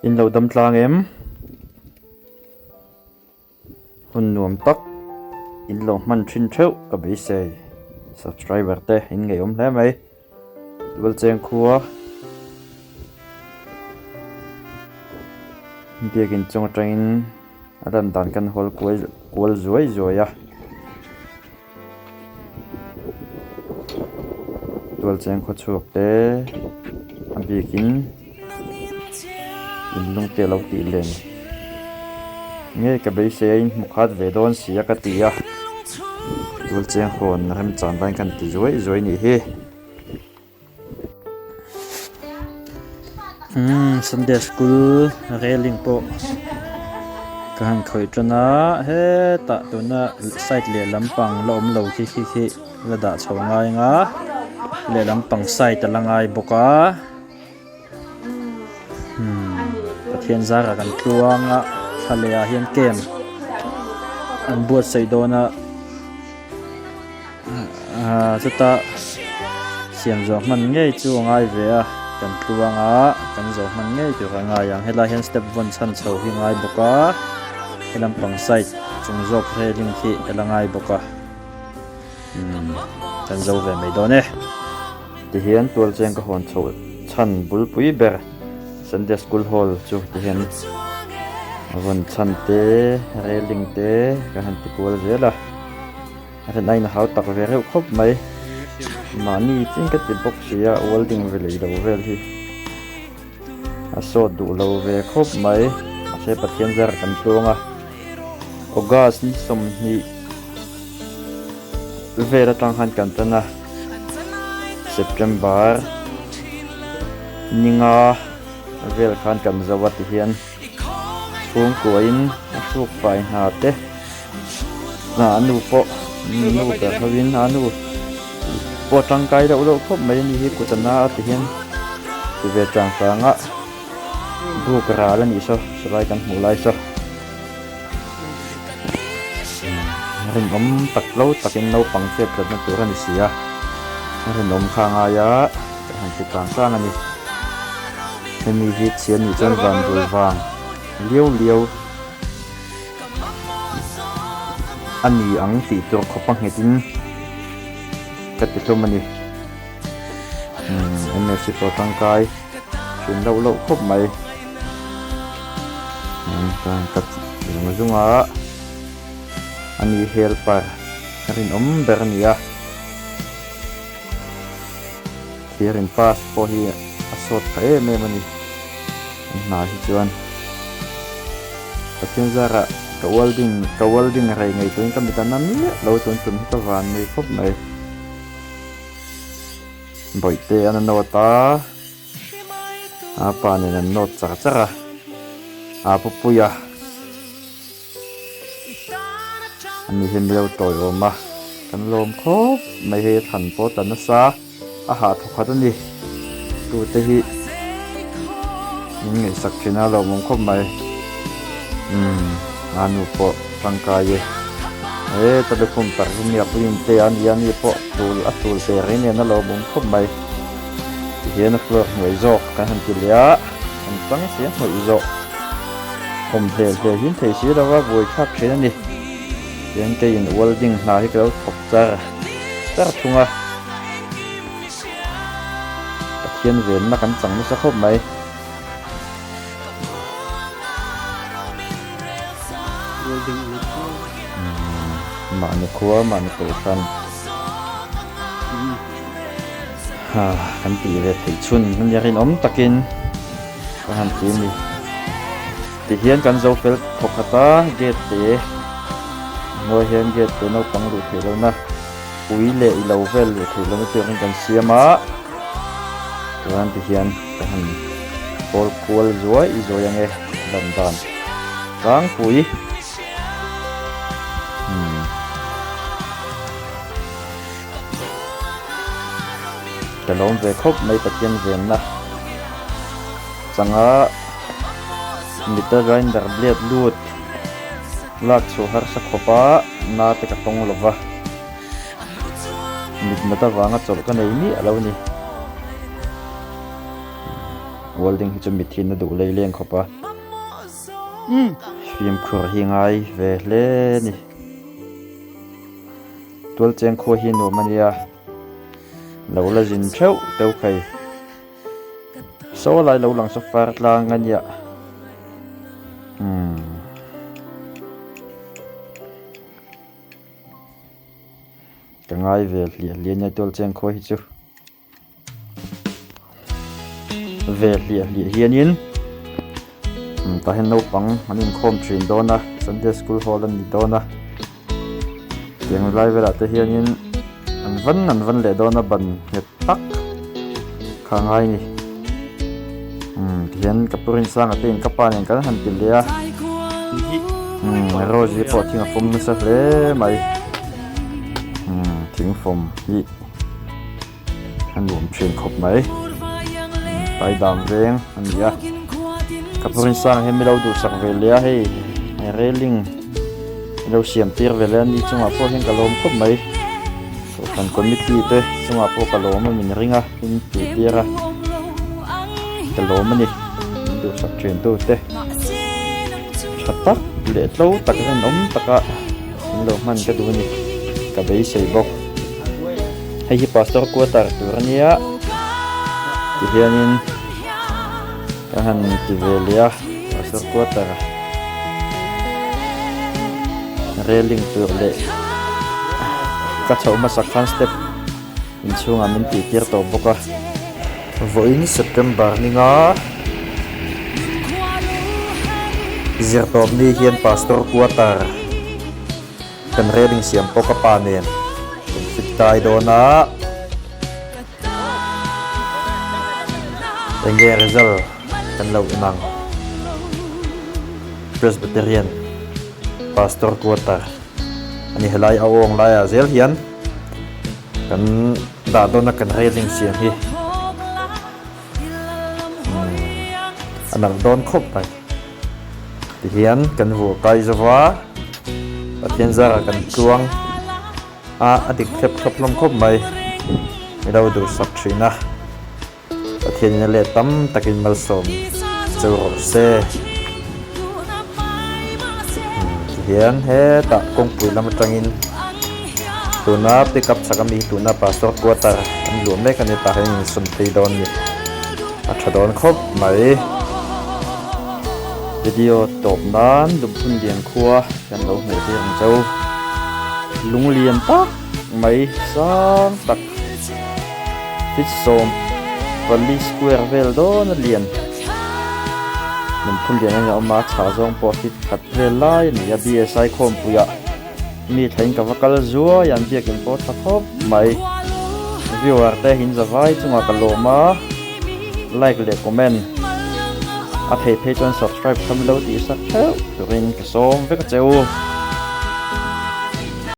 In lo dam tlang em? Hun nuam tak in lo hman thin theuh ka beisei. Subscriber te in ngeiawm hle mai. Tualcheng khua biakin chung atangin a lan dan kan hawl kual kual zuai zuai a. Tualcheng khaw chhuak te a bikin in lung te a lo tih len nge ka beisei a in hmu khat ve dawn si a ka ti a Tualcheng hawn remchan laiin kan ti zuai zuai nih hi. Umm Sunday school railing pawh ka han khawih tan a hetah tuna side leh lampang la awm lo khi khi khi la dah chho ngai ang a lehlam pang side a la ngai bawk a umm Pathian zara kan tluang a thla leh ah hian camp an buatsaih dawn a. Ahh chuta siam zawh hman ngei chu a ngai ve a kan tluang a kan zawh hman ngei tur a ngai ang helai hian step vawn chhan chho hi a ngai bawk a he lampang side chung zawk railing khi a la ngai bawk a umm kan zo ve mai dawn e. Tihian tualcheng ka hawn chhoh chhan bulpui ber Sunday school hall chu tihian a vawn chhan te railing te ka han ti kual zel a. A rin aiin a hau tak ve reuh khawp mai. Mahni chin ka ti bawk si a, welding ve lei lo vel hi a sawt duh lo ve khawp mai. Mahse Pathian zar kan tluang a, August ni 20 vel atang khan kan tan a, September ni nga vel khan kan zo a ti hian chhungkuain a hruk fai hna te. A nu pawh nu ber ho in a nu pawh tangkai deuh deuh khawp mai a ni hi kut a na a ti hian ti ve chang chang a buk ral a nih saw silai kan hmuh lai saw rinawm tak lo takin naupang chet tlatna tur a ni si a rinawm kha a ngai a ka han ti chang chang a ni hemi hi chhia nih chuan van bul vang liau liau. A ni ang tih tur khawp a nghet in ka ti hlawm a ni. Umm mse pawh tangkai thin loh loh khawp mai. Umm ka han cut zung zung a, a ni helper rinawm ber a ni a. Thir in pass pawh hi a sawt tha em em a ni an hna hi chuan Pathian zarah ka welding ka welding rei ngei turin ka mit a na miah lo chuan tum hi ka van nei khawp mai bawihte an a nawt a a pa nen an nawt char char a a pupuia. Ani hi milo tawiawm a, kan lawm khawp mai hei a thlan pawh ta nasa a hah thawk khat a ni. Tute hi min ngaihsak thin a lawmawm khawp mai. Umm a nu pawh tangkai e. He ta lukhum tak hi mi a puiin te a ni a, ni pawh tul a tul ve reng nen a lawmawm khawp mai. Tihian a floor hnuai zawk kan han ti leh a, kan tang si a hnawih zawh. Awm hle hle hin thei si lova buai thlak thin a ni. Tihian keiin welding hna hi ka lo thawk char char thung a. Pathian venna kan chang nasa khawp mai. Mahni khua mahni kohhran kan tih ve theih chhun a nia rinawm takin. Ka han ti a ni. Tihian kan zo fel thawk khat a, gate te hnuai hian gate te naupang luh theih lohna ui leh i lo vel luh theih lohna turin kan siam a. Chuan tihian ka han kawl kual zuai zuai ang e lan dan tlangpui. Umm. Ka lawm ve khawp mai Pathian venna changa mita grinder blade lut lak chhuah harsa khawp a na te ka tawng lo va mit nat avanga chawlh ka nei miah lo a ni. Welding hi chu mitthi in a duh lei leng khawp a. Fimkhur hi ngai ve hle a ni. Tualcheng khua hi nuam a nia. Lo la zin theuh deuh khai. Saw lai lo lang saw far tlang a nia. Umm. Ka ngai ve hliah hliah nia tualcheng khua hi chu. Ve hliah hliah hianin tah hian naupang an inkhawm thin dawn a Sunday school hall a ni dawn a tiang lai velah te hianin an van an van leh dawn a ban nghet tak kha a ngai a ni umm tihian ka pu Rinsanga te in ka pa nen kan han ti leh a umm rose hi pawh thing a fawm nasa hle mai umm thing fawm hi. A nuam thin khawp mai. Taidam veng a ni a. Ka pu Rinsanga hian mi lo duhsak ve leh a hei railing a lo siam tir ve leh a ni chungah pawh hian ka lawm khawp mai. Kohhran committee te chungah pawh ka lawm a min ring a min tih tir a ka lawm a ni. Min duhsak thin tu te tha tak leh tlo tak rinawm taka min lo hman ka duh a ni ka beisei bawk. Hei hi pastor quarter tur a nia tihianin ka han ti ve leh a pastor quarter railing tur leh ka chhoh hmasak khan step inchhungah min tih tir tawh bawk a vawiin September ninga zirtawp ni hian pastor quarter. Kan railing siam pawh ka pa nen kan fit kai dawn a, enge result kan lo en ang. Presbyterian Pastor Quarter a ni helai a awng laiah zel hian kan dah dawn a kan railing siam hi. A nalh dawn khawp mai. Tihian kan vuah kai zo va, Pathian zarah kan tluang a, a dik thlep thlawp hlawm khawp mai. Mi lo duhsak thin a, Pathianin a let tam takin malsawm cheu rawh se. Tihian hetah kawngpui lam atangin tuna pick up chak ami hi tuna pastor quarter an luah mek a ni tah hian in sawn phei dawn a ni a tha dawn khawp mai. Video tawp nan Lumphun lian khua kan lo hmuh tir ang cheu lung lian tak mai sang tak feet 14 square vel dawn a lian. Lungphun lian a awm a, chhah zawng pawh feet khat vel lai a ni a, BSI khawmpuiah mi thlain ka va kal zuai a, an biakin pawh tha khawp mai. Viewer te hin zavai chungah ka lawm a, like leh comment a theih phei chuan subscribe tham lo tih sak theuh turin ka sawm vek a che u.